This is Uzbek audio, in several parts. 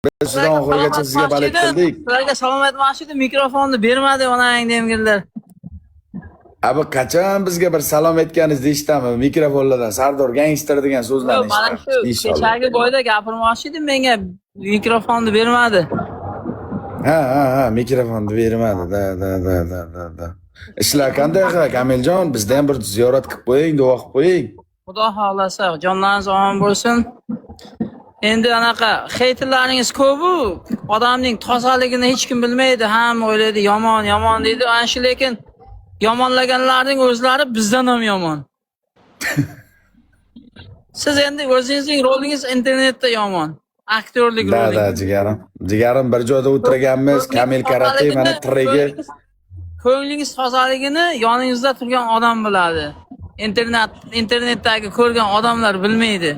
Biz sizdan oxirigacha sizga balet qildik. Sizlarga salom aytmoqchi edim, mikrofonni bermadi onang demgirlar. Abi qachon bizga bir salom aytganingizni eshitamiz mikrofonlardan Sardor gangster degan so'zlarni Mana shu eshitamiz inshaalloh. kechagi boyda gapirmoqchi edim, menga mikrofonni bermadi. Ha ha ha, mikrofonni bermadi. Da da da da da da. Ishlar qanday aka Kamiljon? Bizda ham bir ziyorat qilib qo'ying, duo qilib qo'ying. Xudo xohlasa, jonlaringiz omon bo'lsin. Endi anaqa heyterlaringiz ko'p-u, odamning tozaligini hech kim bilmaydi, hamma o'ylaydi yomon, yomon deydi. Ana shu lekin yomonlaganlarning o'zlari bizdan ham yomon. Siz endi o'zingizning rolingiz internetda yomon. Aktyorlik Da da rolingiz. jigarim. Jigarim bir joyda o'tirganmiz. Kamil Karate mana tirigi. Ko'nglingiz tozaligini yoningizda turgan odam biladi. Internetdagi ko'rgan odamlar bilmaydi.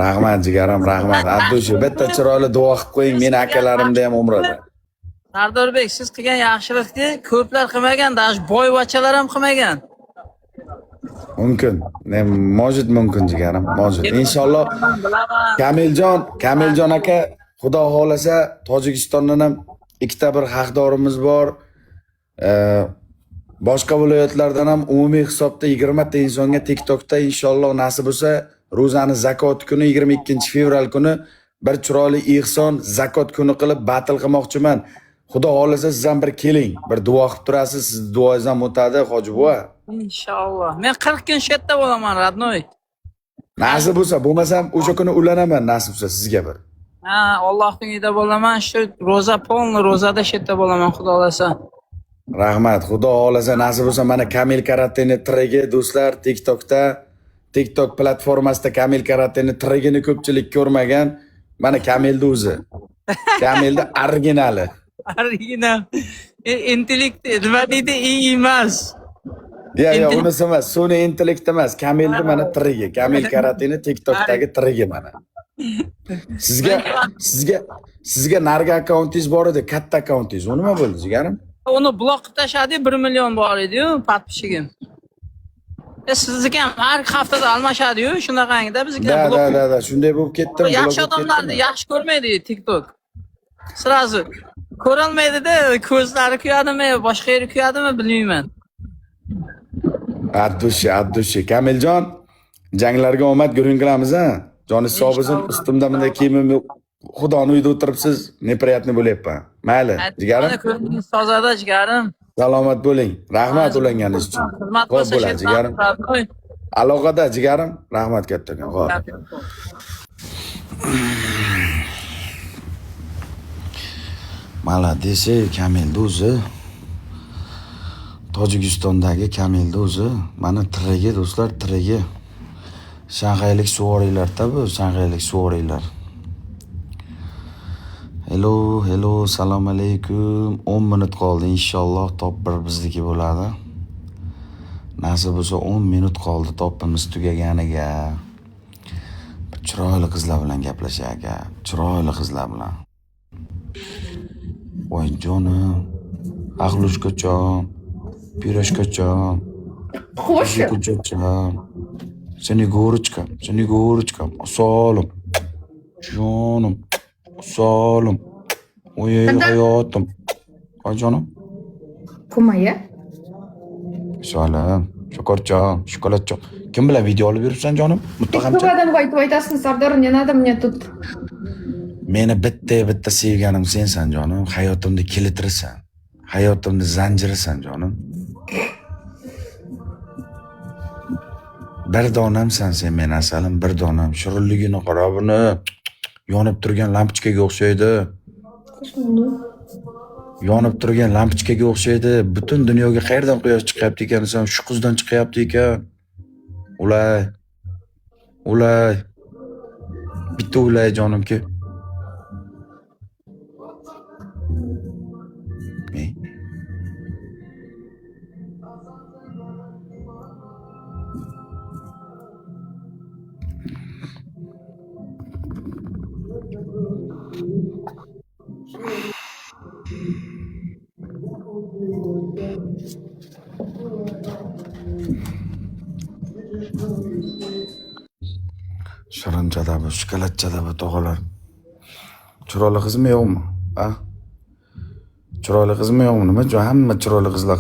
Rahmat jigarim, rahmat. Abdushi bitta chiroyli duo qilib qo'ying meni akalarimda ham umrada. Sardorbek, siz qilgan yaxshilikni ko'plar qilmagan, даже boyvachchalar ham qilmagan. Mumkin. Ne mojid mumkin jigarim, mojid. Inshaalloh Bilaman. Kamiljon, Kamiljon aka, Xudo xohlasa Tojikistondan ham ikkita bir haqdorimiz bor. Boshqa viloyatlardan ham umumiy hisobda 20 ta insonga TikTokda inshaalloh nasib bo'lsa, ro'zani zakot kuni 22-fevral kuni bir chiroyli ehson zakot kuni qilib batl qilmoqchiman. Xudo xohlasa siz ham bir keling, bir duo qilib turasiz, sizni duoingiz ham o'tadi, hoji buva. Inshaalloh. Men 40 kun shu yerda bo'laman, родной. Nasib bo'lsa, bo'lmasam o'sha kuni ulanaman nasib bo'lsa sizga bir. Ha, Allohning uyida bo'laman, shu ro'za polni ro'zada shu yerda bo'laman, Xudo xohlasa. Rahmat. Xudo xohlasa nasib bo'lsa mana Kamil Karateni tregi do'stlar TikTokda, TikTok platformasida Kamil Karateni tregini ko'pchilik ko'rmagan. Mana Kamilni o'zi. Kamilni originali. Original. Intellekt nima deydi? I emas. Ya ya unisi emas, sun'iy intellekt emas. Kamilni mana tregi. Kamil Karateni TikTokdagi tregi mana. Sizga sizga sizga narga akkauntingiz bor edi, katta akkauntingiz. U nima bo'ldi, jigarim? Uni blok qilib tashladi, 1 million bor edi-yu, podpishikim. Sizniki ham har haftada almashadi-yu, shunaqangida bizniki Da blok. da da da, shunday bo'lib ketdim, blok Yaxshi bo'lib odamlarni ketdim. yaxshi ko'rmaydi TikTok. Sразу ko'rolmaydida, ko'zlari kuyadimi, boshqa yeri kuyadimi bilmayman. От души, от души. Kamiljon, janglarga omad, gurung qilamiz ha. Joningiz sog' bo'lsin. Ustimda bunday kiyimim yo'q. Xudoni uyida o'tiribsiz, неприятный bo'lyapman. Mayli, jigarim, Mana ko'nglingiz tozada, jigarim. Salomat bo'ling. Rahmat ulanganingiz uchun. Xizmat Xo'p bo'lsa bo'ladi, jigarim. родной. Aloqada, jigarim. Rahmat kattakon. Xo'p. Молодец, Kamilni o'zi. Tojikistondagi Kamilni o'zi. Mana tirigi do'stlar, tirigi. Shanxaylik suvoriylar-da bu, shanxaylik suvoriylar. Hello, hello, salom alaykum. 10 minut qoldi, inshaalloh top 1 bizniki bo'ladi. Nasib bo'lsa 10 minut qoldi topimiz tugaganiga. Bir chiroyli qizlar bilan gaplashay aka, chiroyli qizlar bilan. Voy jonim, Axlushkajon, Piroshkajon, Кофе? Kuchajon, Снегурочка, Снегурочка, asalim, jonim, asalim, oy Тогда- hayotim. Voy jonim, Кумая? asalim, shokorjon, shokoladjon. Kim bilan video olib yuribsan jonim? Ты Muttahamcha. көп адамға айтып айтасың, Сардар, не надо мне тут. Meni bitta bitta sevganim sensan jonim, hayotimni kelitirasan. Hayotimni zanjirisan jonim. Bir donamsan sen meni asalim, bir donam. Shirinligini qara buni. Yonib turgan lampochkaga o'xshaydi. Yonib turgan lampochkaga o'xshaydi. Butun dunyoga qayerdan quyosh chiqyapti ekan desam, shu qizdan chiqyapti ekan. Ulay. Ulay. Bitta ulay jonimki. Ey. Shirinchada bu, shokoladchada bu tog'alar. Chiroyli qizmi yo'qmi? A? Chiroyli qizmi yo'qmi? Nima uchun hamma chiroyli qizlar